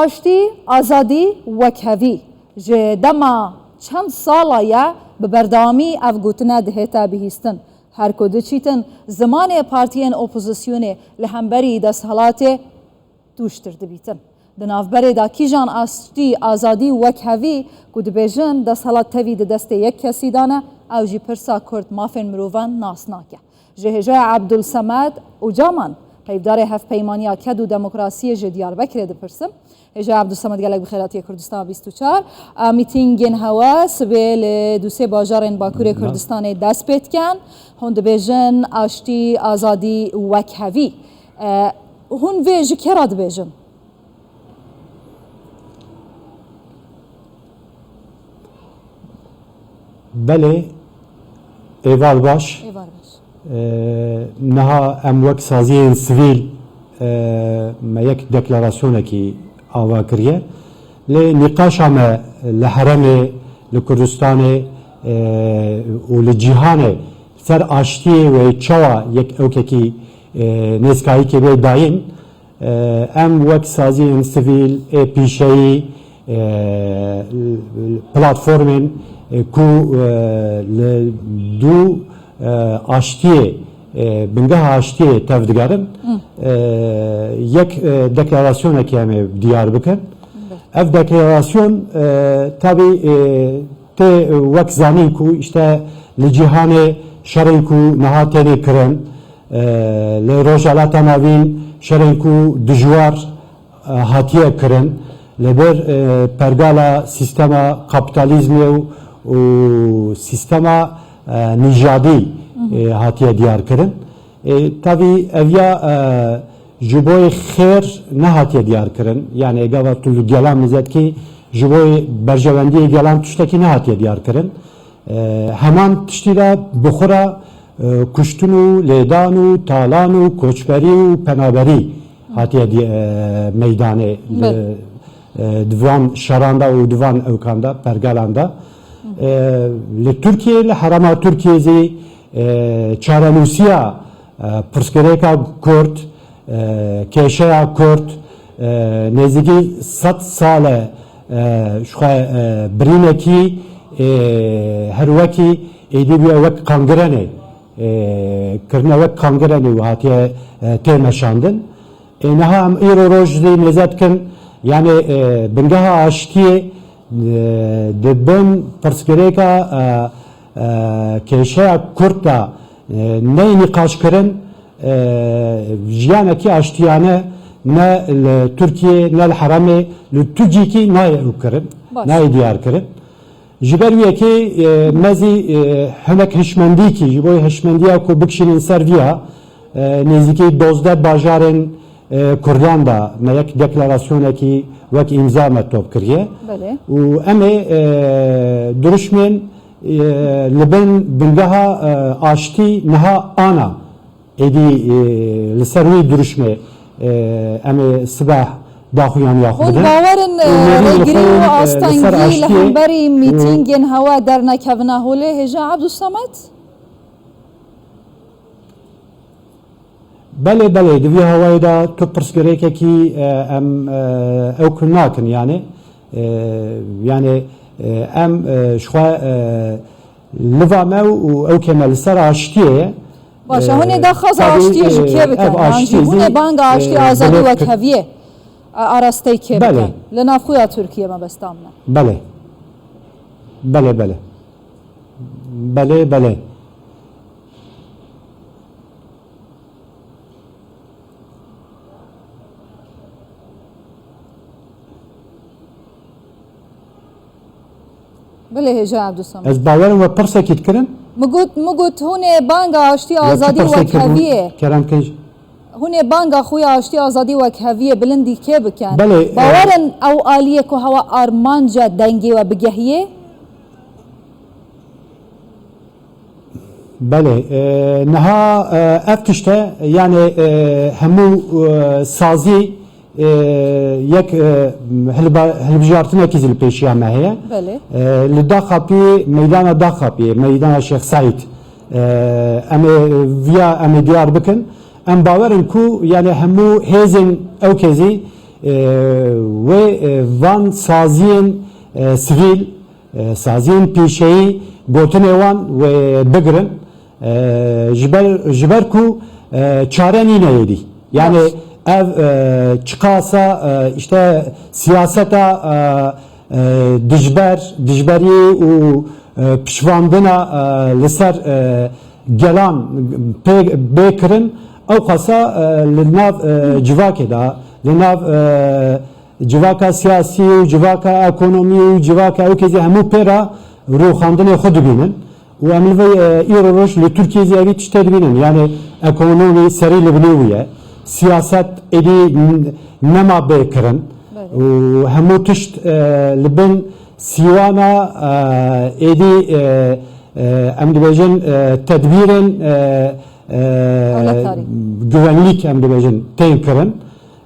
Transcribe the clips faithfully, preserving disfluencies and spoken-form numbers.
Aştî, azadî, wekhevî. Ji dema çend sala ye bi berdewamî ev gotine dihête bihîstin. Her ku diçîtin, zimanê partiyên opozisyonê li hemberî desthilatê tûştir dibîtin. Di navberê de kîjan aştî, azadî, wekhevî ku dibêjin desthilat tevî di destê yek kesî de ne, ew jî pirsa Kurd mafên mirovan nas nake. Ji hêjaya Ebdulsemed Ocaman, peyvdarê Hevpeymaniya Ked û Demokrasiyê ji Diyarbekirê dipirsim. Hêjaya Ebdulsemed, gelek bi xêr hatiye Kurdistana bîst û çar. A, mîtîngên hewe sibê li du sê bajarên Bakurê Kurdistanê dest pê dikin. Hûn dibêjin aştî, azadî, wekhevî. E, hûn vê ji kê re dibêjin? Belê, êvar baş. Êvar baş. Ee, niha em wek saziyên sivîl, ee, me yek deklarasyonekî ava kiriye. Lê nîqaşa me li heremê, li Kurdistanê, ee, û li cîhanê ser aştiyê wê çawa yek ewkekî, ee, nêzkayîkê bê dayîn, Em wek saziyên sivîl ê pîşeyî, e, platformên, e, ku, e, li dû, e, aştiyê, e, bingeha aştiyê tev digerin, e, yek, e, deklarasyonekê em ê diyar bikin. Ev deklarasyon, e, tabî, e, tê wek zanîn ku îşte li cîhanê şerên ku niha têne kirin, e, li Rojhilata Navîn şerên ku dijwar, e, hatiye kirin, li ber, e, pergala sîstema kapîtalîzmê û, û sîstema, e, nîjadî, e, hatiye diyar kirin. E, tabî ev ya, e, ji bo yê xêr nehatiye diyar kirin. Yani gava tu li gelan mize dikî, ji bo yê berjewendiyê gelan tiştekî nehatiye diyar kirin. E, heman tiştî de bi xwe re, e, kuştin û lêdan û talan û koçberî û penaberî hatiye di-, e, meydanê li, Belê. e, di van şeran de û di van ewkan de, pergelan de. E, li Tirkiyê, li herêma Tirkiyê zî, e, çarenûsiya, e, pirsgirêka Kurd, e, kêşeya Kurd, e, nêzîkî sed sal e, e, ji xwe, e, birînekî, e, her wekî êdî bûye wek kangrenê, e, kirine wek kangrenê û hatiye, e, tê meşandin. Ê niha em îro roj zî mêze dikin, yani, e, bingeha aştiyê, e, di bin pirsgirêka, e, e, kêşeya Kurd de, e, neyê nîqaşkirin, e, jiyanekî aştiyane ne li Tirkiyê, ne li herêmê, li tu cîkî nayê ew kirin, Baş. nayê diyar kirin. Ji ber wî yekê, e, me zî, e, hinek hişmendîkî, ji bo hişmendiya ku bikişînin ser viya, e, nêzîkî dozdeh bajarên, e, Kurdan de me yek deklarasyonekî wek îmza me top kiriye. Belê. Û em ê, e, dirûşmên, e, li bin bingeha, e, aştî niha ana. Êdî, e, li ser wî dirûşmê, e, em ê sibeh daxuyan ya xwe Hûn bidin. bawer in, Û e, nêrînê rêgirî xwe û, e, li ser astengî li aştiyê hemberî û mîtîngên hewa dernekevine holê hêja Ebdulsemed? Belê, belê, di vî hawayê de tu pirsgirêkekî, e, em, e, ew ku nakin, yani, e, yani, e, em, e, ji xwe, e, Liva me û ew ke me li ser aştiyê ye. Baş e, hûn ê daxwaza aştiyê ji kê bikin? Yan jî hûn ê banga aştî, e, azadî, wekheviyê, e, arasteyê kê bikin? Belê. Li nav xwe ya Tirkiyê mebesta min e. Belê. Belê, belê. Belê, belê. Belê hêja Ebdulsamed. Ez bawerim we pirsekî dikirin. Min got, min got, hûn ê banga aştî, azadî, wekheviyê. Kerem kin. Hûn ê banga xwe ya aştî, azadî, wekheviyê bilindî kê bikin? Belê, e, bawerin ew aliyê ku hewa armanca dengê we bigehiyê? Belê, e, niha, e, ev tişt e, yani, e, hemû, e, sazî, e, yek, e, hilba-, hilbijartinekî zî li pêşiya me heye. Belê. E, li Daxapiyê, meydana Daxapiyê, meydana Şêx Seîd, e, em ê viya, em ê diyar bikin. Em bawer in ku, yani, hemû hêzên ew kezî, e, wê, e, van saziyên, e, sivîl, e, saziyên pêşeyî gotinê wan wê bigirin. E, ji ber, ji ber ku, e, çare nîne êdî. Yani Baş. ev, e, çiqasa, e, işte siyaseta, e, e, dijber, dijberiyê û, e, piştvanbûna, e, li ser, e, gelan pê, bê kirin, ew qasa, e, li nav, e, civakê de, li nav, e, civaka siyasî û civaka ekonomî û civaka ew kêzî hemû pê re rûxandinê xwe dibînin. Û em li vê, e, îro roj li Tirkiyê zî evî tiştê dibînin. Yani ekonomî serî li binê wî ye. Siyaset êdî n-, nema bê kirin. Belê. Û hemû tişt, e, li bin sîwana, e, êdî, e, e, em dibêjin, e, tedbîrên, e, e, Ewlekarî. Güvenlik em dibêjin tên kirin.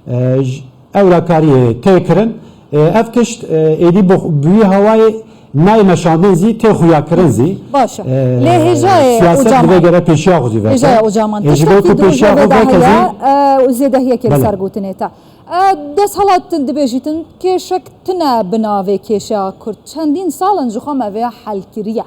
E, j-, ewlekariyê tê kirin. E, ev tişt, e, êdî bi, bi wî hawayê nayê meşandin zî, tê xuyakirin zî. Baş e. E, Lê hêjayê siyaset Ocaman. Divê gere pêşiya xwe zî veke. Hêjayê Ocaman. E, ji bo ku pêşiya xwe veke zî. E, û zêdehiyekê li ser gotinê te. E, desthilat dibêjîtin, kêşek tine bi navê kêşeya Kurd. Çendîn sal in ji xwe me vêya hel kiriye.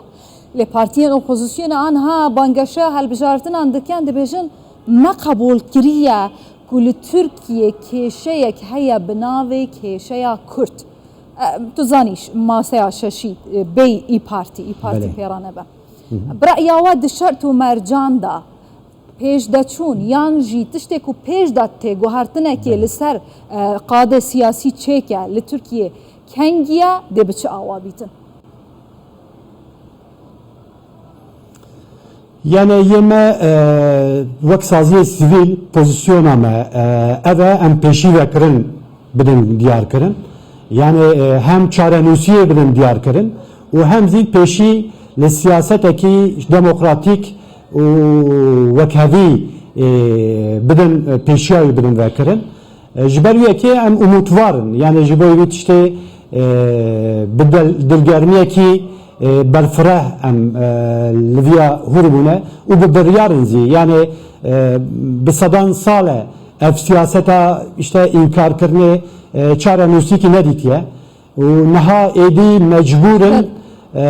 Lê partiyên opozisyonê anha bangeşeya hilbijartinan dikin, dibêjin, me qebûl kiriye ku li Tirkiyê kêşeyek heye bi navê kêşeya Kurd. E, tu zanî, ş-, maseya şeşî, e, bêyî Î Partî, Î Partî Belê. Pêra nebe. Hı hı. Bi re'ya we di şert û mercan de pêş de çûn yan jî tiştê ku pêş de tê guhertinekê Belê. Li ser, e, qadê siyasî çêke li Tirkiyê kengî ye, dê bi çi awa bîtin? Yani yê me, e, wek saziyê sivîl pozisyona me, e, ev e, em pêşî vekirin bidin diyar kirin. Yani, e, hem çarenûsiyê bidin diyar kirin û hem zî pêşî li siyasetekî demokratîk û wekhevî, e, bidin, e, pêşiya wî bidin vekirin. E, ji ber wî yekê em umutvar in. Yani ji bo wî tiştê, e, bi del-, dilgermiyekî, e, berfireh em, e, li viya hûr bûne û bi biryar in zî. Yani, e, bi sedan sal e ev siyaseta işte înkarkirinê, e, çarenûsîkî nedîtiye. Û niha êdî mecbûr in, e,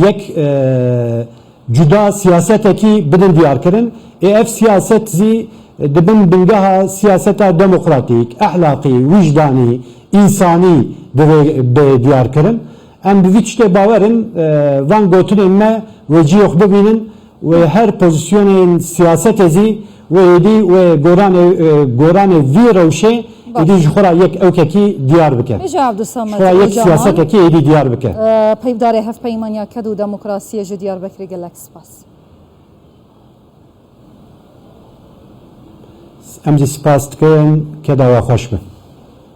yek, e, cuda siyasetekî bidin diyarkirin. Ê ev siyaset zî di bin bingeha siyaseta demokratîk, ehlaqî, wijdanî, însanî divê bê diyarkirin. Em bi vî tiştê bawer in, e, van gotinên me wê cihê xwe bibînin. Wê her pozisyonên siyasetê zî wê êdî wê goranê, e, goranê vî rewşê Baş. Êdî ji xwe re yek ewkekî diyar bike. Hêja Evdil Samet Ji xwe re yek Ocaman, siyasetekî êdî diyar bike. e, peyvdarê Hevpeymaniya Ked û Demokrasiyê ji Diyarbekirê, gelek spas. Em zî spas dikin, keda we xweş be.